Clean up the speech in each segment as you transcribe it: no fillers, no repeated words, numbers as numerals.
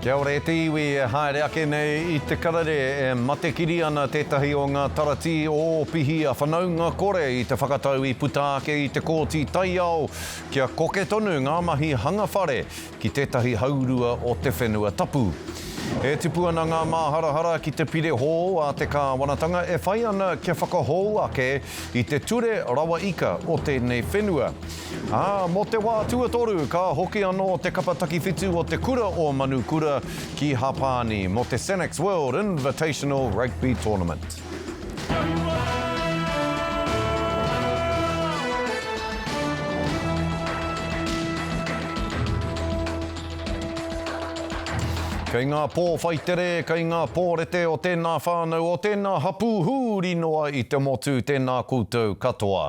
Kia ora e te iwi e haere ake nei i te karere e matekiri ana tētahi o ngā taratī o Ōpihi a Whanaunga Kore i te whakatau i puta ake i te Kōti Taiao kia koke tonu ngā mahi hanga whare ki tētahi haurua o te whenua tapu. E tipu ana ngā māharahara ki te pire hou a te kāwanatanga e whai ana kia whakahou ake i te ture rawa ika o tēnei whenua. Ā, mō te wā tuatoru ka hoki anō te kapa takiwhitu o te kura o Manukura ki Hapāni mō te Sanix World Invitational Rugby Tournament. Kei ngā pō whaitere, kei ngā pōrete o tēnā whānau, o tēnā hapū hūri noa i te motu, tēnā koutou katoa.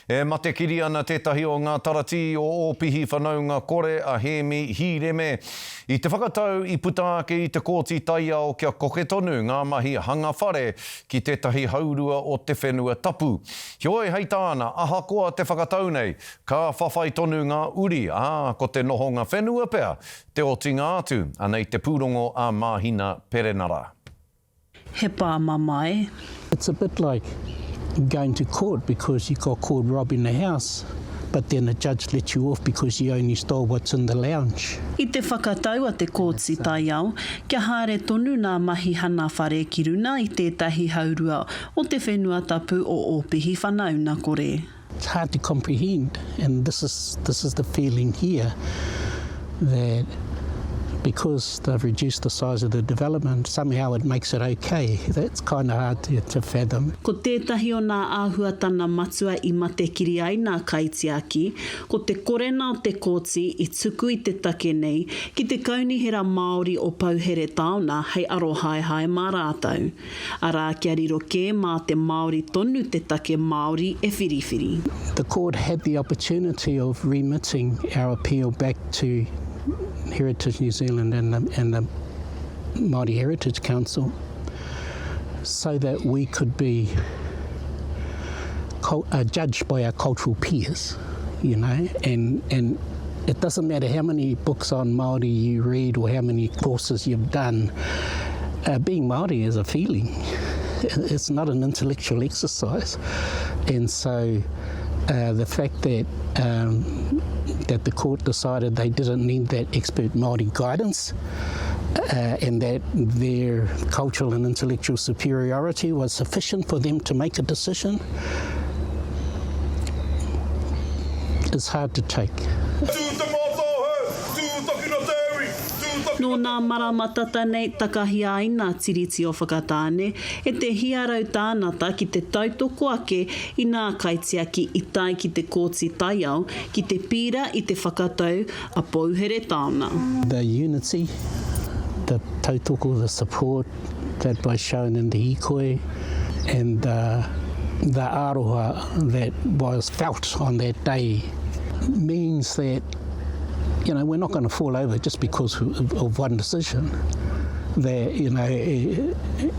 E matekiri ana tētahi o ngā taratī o Ōpihi whanaunga kore a Hēmi Hīreme i te whakatau i puta ake i te Kōti Taiao kia koke tonu ngā mahi hanga whare ki tētahi haurua o te whenua tapu. Heoi hei tāna, ahakoa te whakatau nei, ka whawhai tonu ngā uri, ā, ko te nohonga whenua pea te otinga atu. Anei te pūrongo a Māhina Perenara. He pā mamae. It's a bit like going to court because you got caught robbing the house but then the judge lets you off because you only stole what's in the lounge. I te whakatau a te Kōti Taiao kia haere tonu nā mahi hana whare ki runa i tētahi haurua o te whenua tapu o Ōpihi whanauna kore. It's hard to comprehend and this is this is the feeling here that because they've reduced the size of the development somehow it makes it okay. That's kind of hard to, to fathom. Ko tētahi o nā āhuatana matua i matekiri ai nā kaitiaki, ko te korena o te kōti i tuku i te take nei ki te Kaunihera Māori o Pouheretaona hei arohaehae mā rātou. Arā, kia riro kē mā te Māori tonu te take Māori e whiriwhiri. The court had the opportunity of remitting our appeal back to Heritage New Zealand and the, and the Māori Heritage Council so that we could be uh, judged by our cultural peers, you know, and, and it doesn't matter how many books on Māori you read or how many courses you've done, uh, being Māori is a feeling. It's not an intellectual exercise. And so uh, the fact that, um, that the court decided they didn't need that expert Māori guidance uh, and that their cultural and intellectual superiority was sufficient for them to make a decision is hard to take. Tū te mātāhau, tū takina te iwi, tū takina Nō nā marama tata nei takahia ai nā Tiriti o Whakatāne e te hiarau tānata ki te tautoko ake i nā kaitiaki i tae ki te Kōti Taiao ki te pīra i te whakatau a Pouhere Taona. The unity, the tautoko, the support that was shown in the hīkoi and the, the aroha that was felt on that day means that you know, we're not going to fall over just because of, of one decision. That, you know, eh, eh,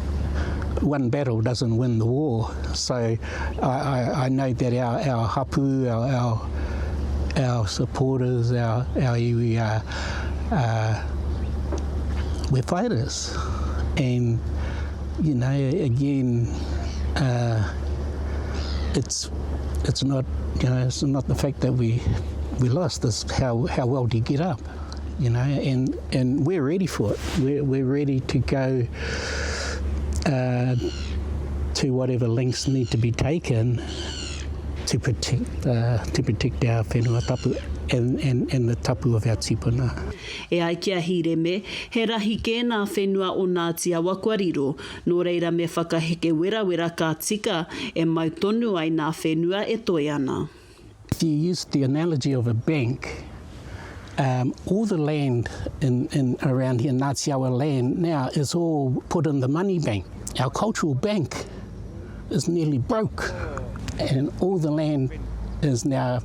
one battle doesn't win the war. So I, I, I know that our, our hapu, our, our, our supporters, our, our iwi are, uh, we're fighters. And, you know, again, uh, it's, it's not, you know, it's not the fact that we, we lost, it's how, how well do you get up, you know, and, and we're ready for it. We're, we're ready to go uh, to whatever lengths need to be taken to protect, uh, to protect our whenua tapu and, and, and the tapu of our tipuna. E ai ki a Hīreme, he rahi kē nā whenua o Ngāti Awa kua riro, nō reira me whakaheke werawera ka tika e mau tonu ai nā whenua e toe ana. If you use the analogy of a bank, um, all the land in, in around here, Ngāti Awa land now, is all put in the money bank. Our cultural bank is nearly broke, and all the land is now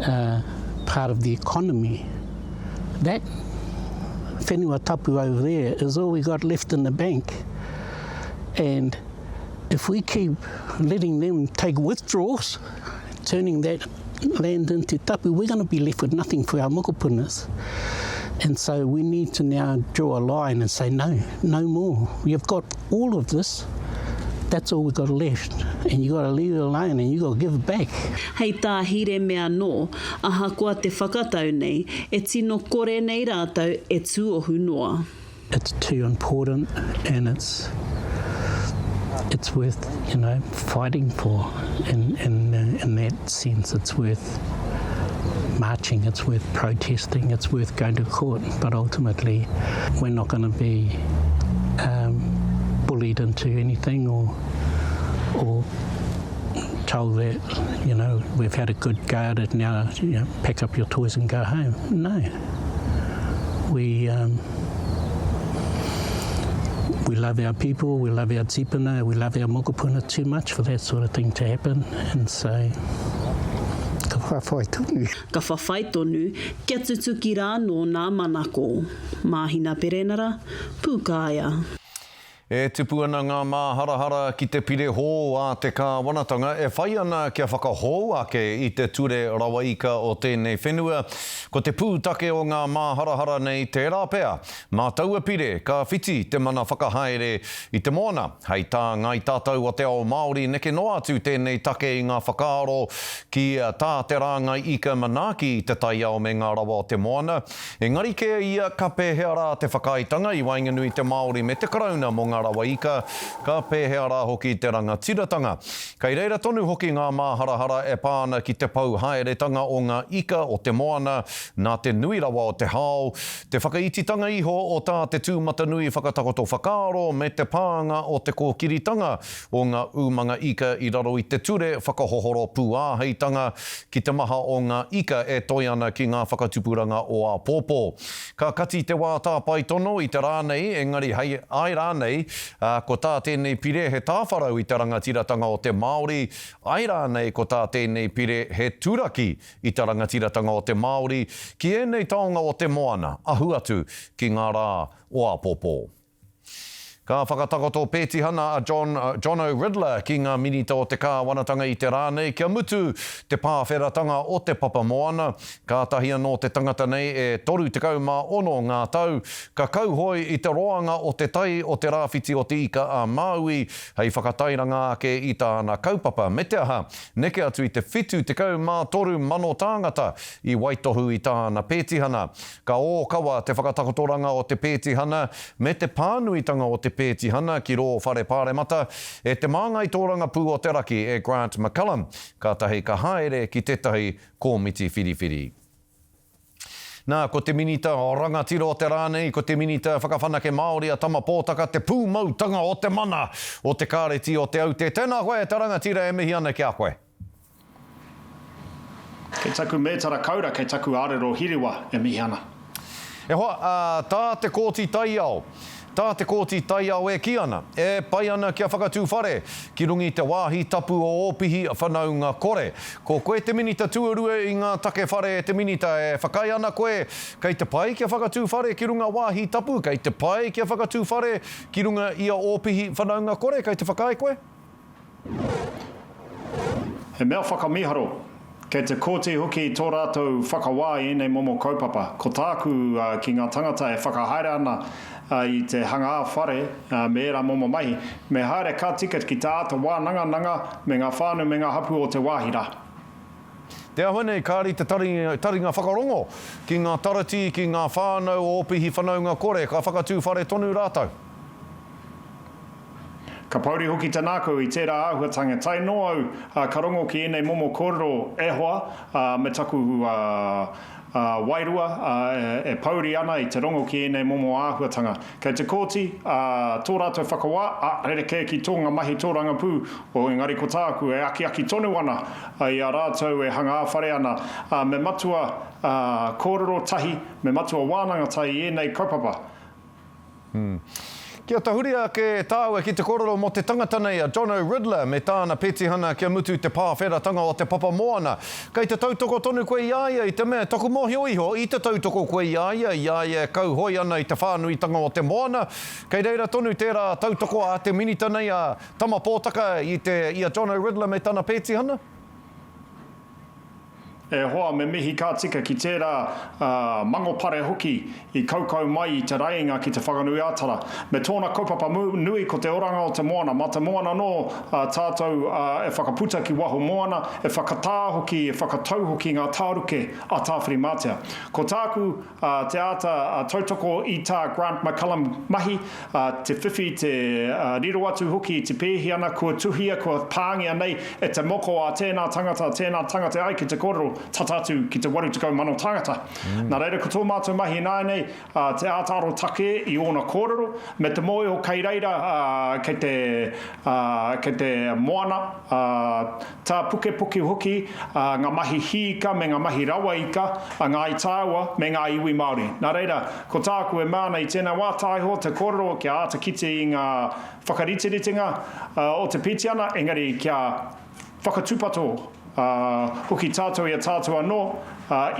uh, part of the economy. That whenua tapu over there is all we got left in the bank. And if we keep letting them take withdrawals, turning that land into tapu, we're going to be left with nothing for our mokopunas. And so we need to now draw a line and say, no, no more. You've got all of this, that's all we've got left, and you've got to leave it alone and you've got to give it back. Hei tā Hireme anō, ahakoa te whakatau nei, e tino kore nei rātou e tuohu noa. It's too important and it's it's worth, you know, fighting for in, in, in that sense. It's worth marching, it's worth protesting, it's worth going to court, but ultimately we're not going to be um, bullied into anything or, or told that, you know, we've had a good go at it now, you know, pack up your toys and go home. No. We, um, we love our people, we love our tipuna, we love our mokopuna too much for that sort of thing to happen. And so, ka whawhai tonu. Ka whawhai tonu, kia tutuki rā nō nā manako. Māhina Perenara, Pūkāea. E tupu ana ngā māharahara ki te pire hou a te kāwanatanga e whai ana kia whakahou ake i te ture rawa ika o tēnei whenua. Ko te pūtake o ngā māharahara nei tērā pea, mā taua pire ka whiti te mana whakahaere i te moana. Hei tā Ngāi Tātou o te ao Māori neke noa atu tēnei take i ngā whakaaro ki tā te rāngai ika manaaki i te taiao me ngā rawa o te moana. Engari kē ia ka pēhea rā te whakaaetanga i waenganui i te Māori me te Karauna mō ngā rawa ika, ka pēhea rā hoki te rangatiratanga. Kei reira tonu hoki ngā māharahara e pā ana ki te pau haeretanga o ngā ika o te moana nā te nui rawa o te hao, te whakaititanga iho o tā te tūmatanui whakatakoto whakaaro me te pānga o te kōkiritanga o ngā umanga ika i raro i te ture whakahohoro pūāheitanga ki te maha o ngā ika e toe ana ki ngā whakatupuranga o āpōpō. Ka kati te wā tāpae tono i te rā nei, engari hei āe rānei, ā, ko tā tēnei pire he tāwharau i te rangatiratanga o te Māori, āe rānei ko tā tēnei pire he turaki i te rangatiratanga o te Māori ki ēnei taonga o te moana, ahu atu ki ngā rā o āpōpō. Ka whakatakoto pētihana a John Jono Ridler ki ngā minita o te kāwanatanga i te rā nei kia mutu te pāwheratanga o te papa moana. Kātahi anō te tangata nei e 36 ngā tau, ka kauhoe i te roanga o te tai o te rāwhiti o Te Ika a Māui hei whakatairanga ake i tāna kaupapa me te aha, neke atu i te 73,000 tāngata i waitohu i tāna pētihana. Ka ōkawa te whakatakotoranga o te pētihana me te pānuitanga o te pētihana ki rō Whare Pāremata e te māngai tōrangapū o te raki e Grant McCallum, kātahi ka haere ki tētahi kōmiti whiriwhiri. Nā, ko te Minita rangatira o te rā nei, ko te Minita Whakawhanake Māori a Tama Pōtaka te pūmautanga o te mana o te Kāreti o Te Aute. Tēnā koe e te rangatira e mihi ana ki a koe. Kei taku mētara kaura, kei taku arero hiriwa e mihi ana. E hoa, ā, tā te Kōti Taiao, tā te Kōti Taiao e kī ana, e pai ana kia whakatū whare ki runga i te wāhi tapu o Ōpihi whanaunga kore. Ko koe te Minita tuarua i ngā take whare e te Minita, e whakaae ana koe kei te pai kia whakatū whare ki runga wāhi tapu, kei te pai kia whakatū whare ki runga i a Ōpihi whanaunga kore, kei te whakaae koe? He mea whakamīharo, kei te kōti hoki tō rātou whakawā i ēnei momo kaupapa. Ko tāku ki ngā tangata e whakahaere ana i te hangā whare me ērā momo mahi, me haere ka tika ki te āta wānangananga me ngā whānau me ngā hapū o te wāhi rā. Te āhua nei, kāri te taringa whakarongo ki ngā taratī, ki ngā whānau o Ōpihi whanaunga kore, ka whakatū whare tonu rātou. Ka pouri hoki te nākau i tērā āhuatanga, tae noa au ka rongo ki ēnei momo kōrero e hoa, me taku wairua e pouri ana i te rongo ki ēnei momo āhuatanga. Kei te kōti tō rātou whakawā, ā, rerekē ki tō ngā mahi tōrangapū, engari ko tāku e akiaki tonu ana i a rātou e hanga ā-whare ana, me matua kōrero tahi, me matua wānanga tahi i ēnei kaupapa. Kia tahuri ake tāua ki te kōrero mō te tangata nei a Jono Ridler me tāna petihana kia mutu te pāwheratanga o te papa moana. Kei te tautoko tonu koe i a ia i te mea, taku mōhio iho, i te tautoko koe i a ia, i a ia e kauhoe ana i te whānuitanga o te moana. Kei reira tonu tērā tautoko a te minita nei a Tama Pōtaka i te, i a Jono Ridler me tana petihana? E hoa, me mihi ka tika ki tērā mangopare hoki i kaukau mai i te raenga ki Te Whanganui-a-Tara. Me tōna kaupapa nui ko te oranga o te moana. Mā te moana anō tātou e whakaputa ki waho moana, e whakatā hoki, e whakatau hoki ngā tāruke a Tāwhirimātea. Ko tāku, te āta tautoko i tā Grant McCallum mahi, te whiwhi, te riro atu hoki i te pēhi ana kua tuhia, kua pāngia nei e te moko a tēnā tangata, tēnā tangata e ai ki te kōrero, tata atu ki te 80,000 tāngata. Nā reira, ko tō mātou mahi ināianei, te āta arotake i ōna kōrero, me te mōhio kei reira, kei te, kei te moana, Tāpukepuke hoki ngā mahi hīika me ngā mahi rawa ika a Ngāi Tāua me ngā iwi Māori. Nā reira, ko tāku e mea ana i tēnei wā, tae iho te kōrero kia āta kite i ngā whakariteritenga o te pītiana, engari kia whakatūpato hoki tātou i a tātou anō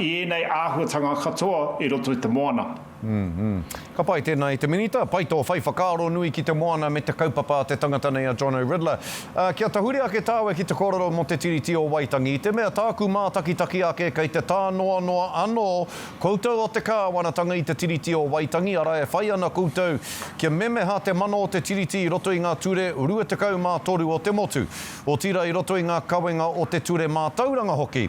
i ēnei āhuatanga katoa i roto i te moana. Ka pai tēnā i te Minita, pai tō whai whakaaro nui ki te moana me te kaupapa a te tangata nei a Jono Ridler. Kia tahuri ake tāua ki te kōrero mō te Tiriti o Waitangi, i te mea tāku mātakitaki ake kei te tānoanoa anō koutou o te kāwanatanga i te Tiriti o Waitangi, arā e whai ana koutou kia memeha te mana o te Tiriti i roto i ngā ture 23 o te motu, otirā i roto i ngā kawenga o te ture mātauranga hoki.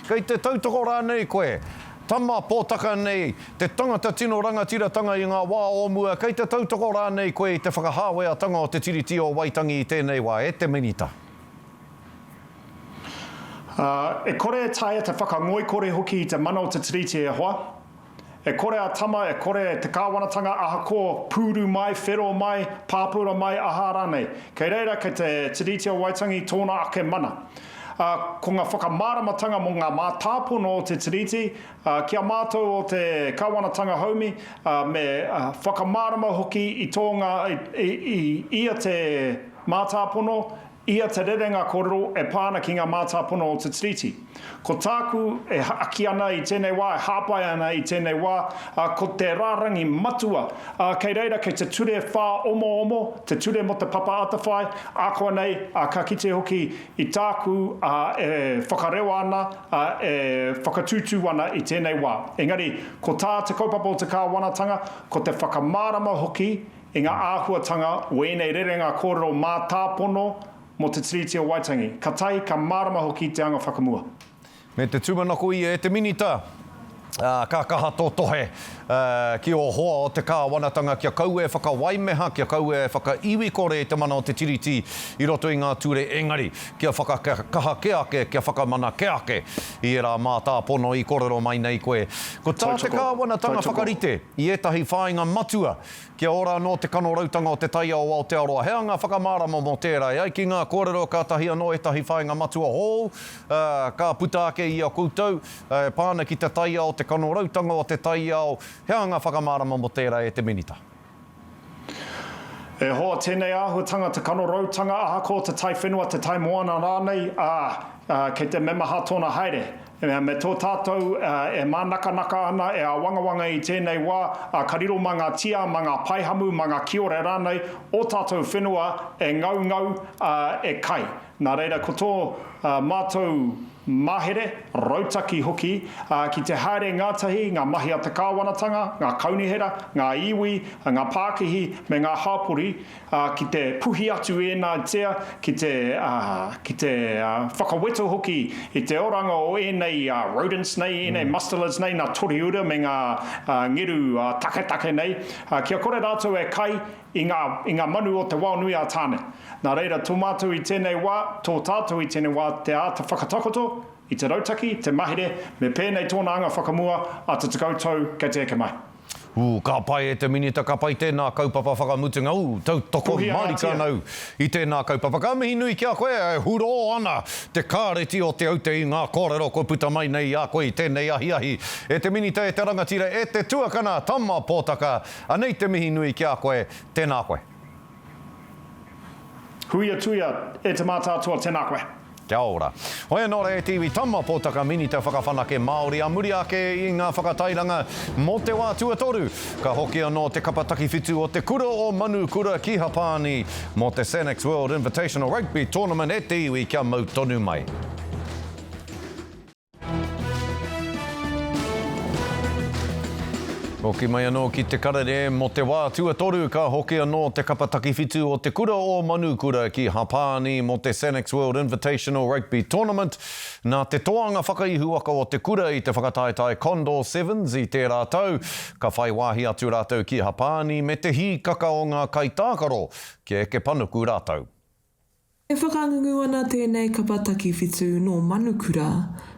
Kei te tautoko rānei koe? Tama pōtaka nei, te tangata tino rangatiratanga i ngā wā o mua, kei te tautoko rānei koe i te whakahāweatanga o te Tiriti o Waitangi i tēnei wā, e te Minita? Ā, e kore e taea te whakangoikore hoki i te mana o te Tiriti e hoa. E kore a Tama, e kore te kāwanatanga ahakoa pūru mai, whero mai, pāpura mai, aha rānei. Kei reira, kei te Tiriti o Waitangi tōna ake mana. Ā, ko ngā whakamāramatanga mō ngā mātāpono o te Tiriti, ā, ki a mātou o te Kāwanatanga haumi, ā, me whakamārama hoki i tō ngā, i, i, ia te mātāpono, ia te rerenga kōrero e pā ana ki ngā mātāpono o te Tiriti. Ko tāku e aki ana i tēnei wā, e hāpai ana i tēnei wā, ā, ko te rārangi matua, ā, kei reira kei te ture whāomoomo, te ture mō te Papa Atawhai, ākuanei, ā, ka kite hoki I tāku, ā, e whakarewa ana, ā, e whakatūtū ana i tēnei wā. Engari, ko tā te kaupapa o te kāwanatanga, ko te whakamārama hoki i ngā āhuatanga o ēnei rerenga kōrero mātāpono mō Te Tiriti o Waitangi. Ka tahi, ka mārama hoki te anga whakamua. Me te tūmanako ia e te Minita, ā, ka kaha tō tohe ki ō hoa o te kāwanatanga kia kaua e whakawaimeha, kia kaua e whakaiwikore i te mana o te Tiriti i roto i ngā ture engari kia whakakaha kē ake, kia whakamana kē ake i ērā mātāpono i kōrero mai nei koe. Ko tā te kāwanatanga whakarite i ētahi whāinga matua Kia ora anō te kanorautanga o te taiao o Aotearoa. He anga whakamārama mō tērā. E ai ki ngā kōrero kātahi anō ētahi whāinga matua hou ka puta ake i a koutou e pā ana ki te taiao, te kanorautanga o te taiao. He anga whakamārama mō tērā e te Minita. E hoa, tēnei āhuatanga te kanorautanga ahakoa te taiwhenua, te taimoana rānei, ā, kei te memaha tōna haere. Me tō tātou e mānakanaka ana, e āwangawanga i tēnei wā, ā, ka riro mā ngā tia, mā ngā paihamu, mā ngā kiore rānei ō tātou whenua e ngaungau, ā, e kai. Nā reira, ko tō mātou mahere, rautaki hoki, ā, ki te haere ngātahi ngā mahi a te kāwanatanga, ngā kaunihera, ngā iwi, ngā pākihi me ngā hapori, ā, ki te puhi atu ēnā tea, ki te, ā, ki te whakaweto hoki i te oranga o ēnei rodents nei, ēnei mustelids nei, ngā toriura me ngā ngeru taketake nei, ā, kia kore rātou e kai i ngā, i ngā manu o te wao nui a Tāne. Nā reira, tō mātou i tēnei wā, tō tātou i tēnei wā, te āta whakatakoto i te rautaki, te mahere, me pēnei tōna anga whakamua a te 10 tau kei te eke mai. Ū, ka pai e te Minita, ka pai tēnā kaupapa whakamutunga, ū, tautoko Puhia mārika ātia. ana au i tēnā kaupapa. Ka mihi nui ki a koe, e hurō ana te kāreti o Te Aute i ngā kōrero kua puta mai nei i a koe i tēnei ahiahi. E te Minita, e te rangatira, e te tuakana, Tama Pōtaka, anei te mihi nui ki a koe, tēnā koe. Huia tuia, e te mātātoa, tēnā koe. Kia ora. Hoi anō rā e te iwi Tama Pōtaka Minita Whakawhanake Māori a muri ake i ngā whakatairanga mō te wā tuatoru. Ka hoki anō te kapa takiwhitu o te Kura o Manukura ki Hapāni mō te Sanix World Invitational Rugby Tournament e te iwi kia mau tonu mai. Hoki mai anō ki te karere, mō te wā tuatoru ka hoki anō te kapa takiwhitu o te kura o Manukura ki Hapāni mō te Sanix World Invitational Rugby Tournament. Nā te toanga whakaihuwaka o te kura i te whakataetae Condor Sevens i tērā tau, ka whai wāhi atu rātou ki Hapāni me te hīkaka o ngā kaitākaro kia eke panuku rātou. E whakangungu ana tēnei kapa takiwhitu nō Manukura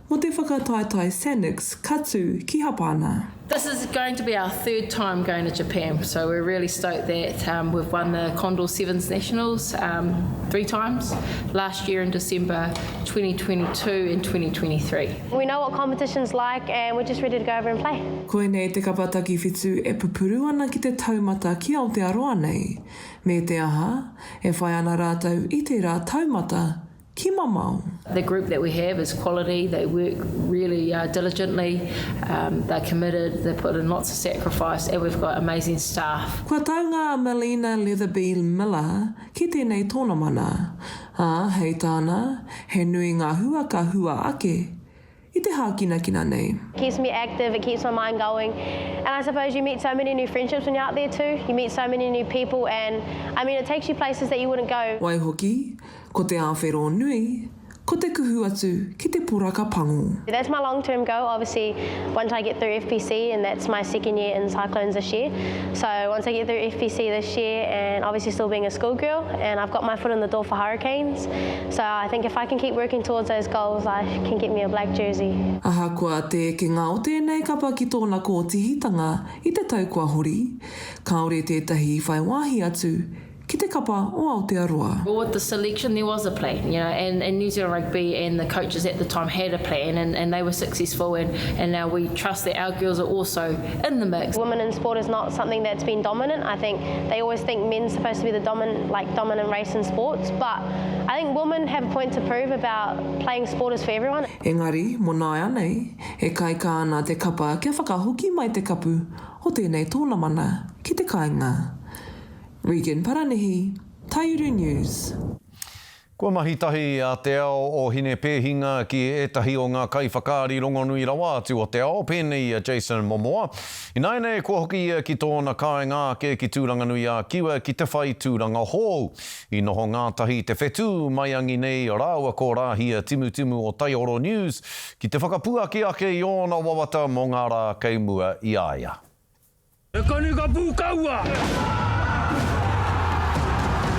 mō te whakataetae Sanix ka tū ki Hapāna. This is going to be our third time going to Japan so we're really stoked that we've won the Condor Sevens Nationals 3 times, last year in December 2022 and 2023. We know what competition's like and we're just ready to go over and play. Koinei te kapa takiwhitu e pupuru ana ki te taumata ki Aotearoa nei. Me te aha, e whai ana rātou i tērā taumata ki mamao. The group that we have is quality, they work really diligently, they're committed, they put in lots of sacrifice and we've got amazing staff. Kua taunga a Melina Leatherby Miller ki tēnei tōnamana, ā, hei tāna, he nui ngā hua ka hua ake i te hākinakina nei. Keeps me active, it keeps my mind going and I suppose you meet so many new friendships when you're out there too, you meet so many new people and I mean it takes you places that you wouldn't go. Waihoki, ko te āwhero nui, ko te kuhu atu ki te poraka pango. That's my long term goal, obviously once I get through FPC and that's my second year in Cyclones this year, so once I get through FPC this year and obviously still being a schoolgirl and I've got my foot in the door for Hurricanes, So I think if I can keep working towards those goals I can get me a black jersey. Ahakoa te ekenga o tēnei kapa ki tōna kōtihitanga i te tau kua hori, kāore tētahi i whai wāhi atu ki te kapa o Aotearoa. Well with the selection there was a plan, you know, and, and New Zealand Rugby and the coaches at the time had a plan and, and they were successful and, and now we trust that our girls are also in the mix. Women in sport is not something that's been dominant. I think they always think men's supposed to be the dominant, like dominant race in sports, but I think women have a point to prove about playing sport is for everyone. Engari, mō nāianei, e kaikā ana te kapa kia whakahoki mai te kapu o tēnei tōnamana ki te kāinga. Regan Paranihi, Taiuru News. Kua mahi tahi a Te Ao o Hinepēhinga ki ētahi o ngā kaiwhakaari rongonui rawa atu o te ao, pēnei i a Jason Momoa. Ināianei kua hoki ia ki tōna kāinga ake ki Tūranganui-ā-Kiwa ki te whai tūranga hou. I noho ngātahi te whetū maiangi nei rāua ko Rāhia Timutimu o Taioro News ki te whakapuaki ake i ōna wawata mō ngā rā kei mua i a ia. He kanika pūkaua!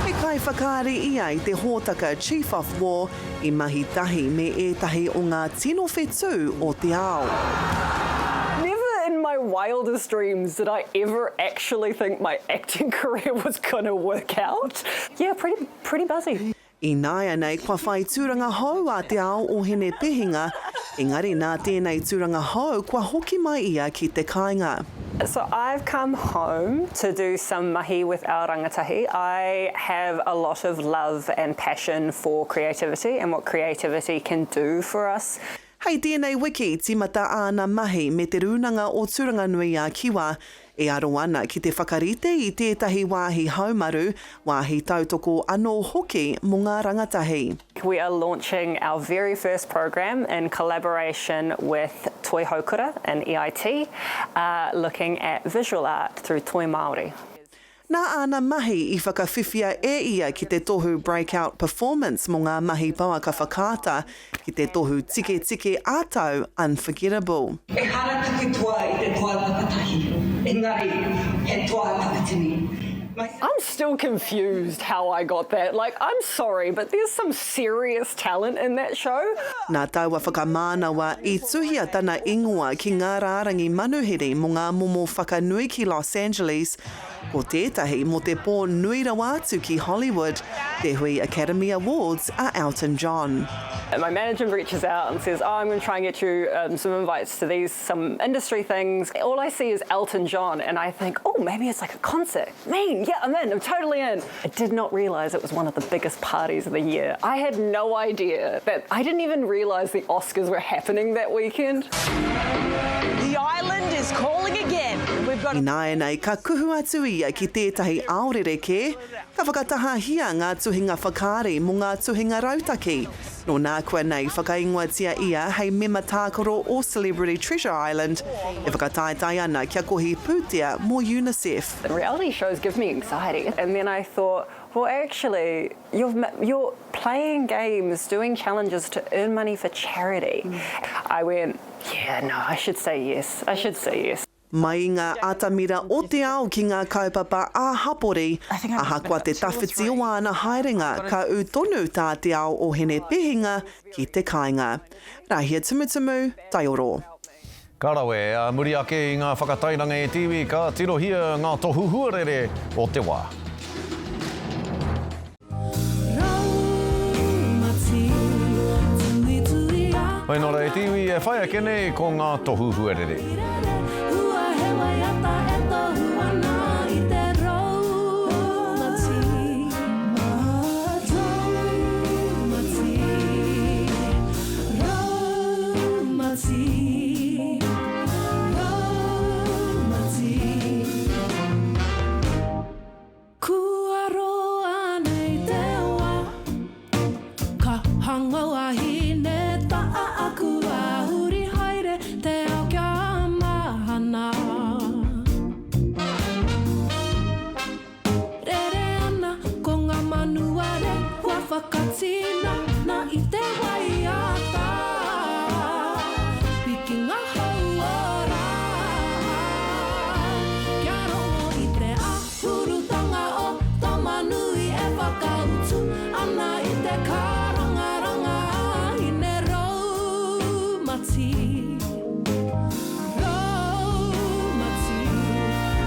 He kaiwhakaari ia i te hōtaka Chief of War i mahi tahi me ētahi o ngā tino whetū o te ao. Never in my wildest dreams did I ever actually think my acting career was gonna work out. Yeah, pretty, pretty buzzy. Ināianei kua whai tūranga hou a Te Ao o Hinepehinga, engari nā tēnei tūranga hou kua hoki mai ia ki te kāinga. So I've come home to do some mahi with our rangatahi. I have a lot of love and passion for creativity and what creativity can do for us. Hei tēnei wiki, tīmata āna mahi me Te Rūnanga o Tūranganui-a-Kiwa, e aro ana ki te whakarite i tētahi wāhi haumaru, wāhi tautoko anō hoki mō ngā rangatahi. We are launching our very first programme in collaboration with Toi Houkura and EIT, looking at visual art through Toi Māori. Nā āna mahi i whakawhiwhia e ia ki te tohu Breakout Performance mō ngā mahi pouaka whakaata ki te tohu tiketike ā-tau Unforgettable. Ehara taku toa i te toa tapatahi, engari he toa tapatini. I'm still confused how I got that, like I'm sorry but there's some serious talent in that show. Nā taua whakamānawa i tuhia tana ingoa ki ngā rārangi manuhiri mō ngā momo whakanui ki Los Angeles, Ko tētahi mō te pō nui rawa atu ki Hollywood, te hui Academy Awards a Elton John. My manager reaches out and says, oh, I'm going to try and get you um, some invites to these, some industry things. All I see is Elton John and I think, oh, maybe it's like a concert. Man, yeah, I'm in, I'm totally in. I did not realise it was one of the biggest parties of the year. I had no idea that, I didn't even realise the Oscars were happening that weekend. The island is calling again. We've got Ināianei ka kuhu atu ia ki tētahi ao rerekē, ka whakatahahia ngā tuhinga whakaari mō ngā tuhinga rautaki. Nō nākuanei whakaingoatia ia hei mema tākaro o Celebrity Treasure Island, e whakataetae ana kia kohi pūtea mō UNICEF. Reality shows give me anxiety and then I thought, well actually you've, you're playing games, doing challenges to earn money for charity. I went, yeah, no, I should say yes, I should say yes. Mai i ngā atamira o te ao ki ngā kaupapa ā-hapori, ahakoa te tawhiti o āna haerenga, ka ū tonu tā te ao o Hinepihinga ki te kāinga. Rahia Tumutumu, Taioro. Ka rawe, ā muri ake i ngā whakatairanga e te iwi, ka tirohia ngā tohu huarere o te wā. Hoi nō reira e te iwi, e whai ake nei ko ngā tohu huarere. Kua roa nei te wa Ka hanga wahine taa aku wa Huri haere te ao kia mahana Rere ana ko nga manu are Kua whakatinana i te waiata Piki nga hau ora Kia rongo i te Āhurutanga o Tamanui e whakautu ana i te kārangaranga a Hine Raumati. Raumati,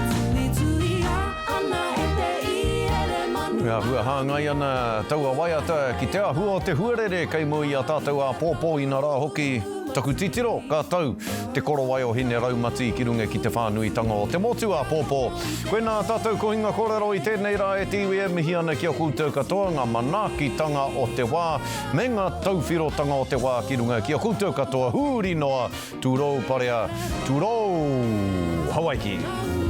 tuituia ana e te iere manu. E āhua hāngai ana taua waiata ki te āhua o te huarere kei mua i a tātou āpōpō inarā hoki. Taku titiro, ka tau te korowai o Hine Raumati ki runga ki te whānuitanga o te motu āpōpō. Koinā tātou kohinga kōrero i tēnei rā e te iwi e mihi ana ki a koutou katoa ngā manaakitanga o te wā me ngā tauwhirotanga o te wā ki runga ki a koutou katoa huri noa, tūrou parea, tūrou Hawaiki!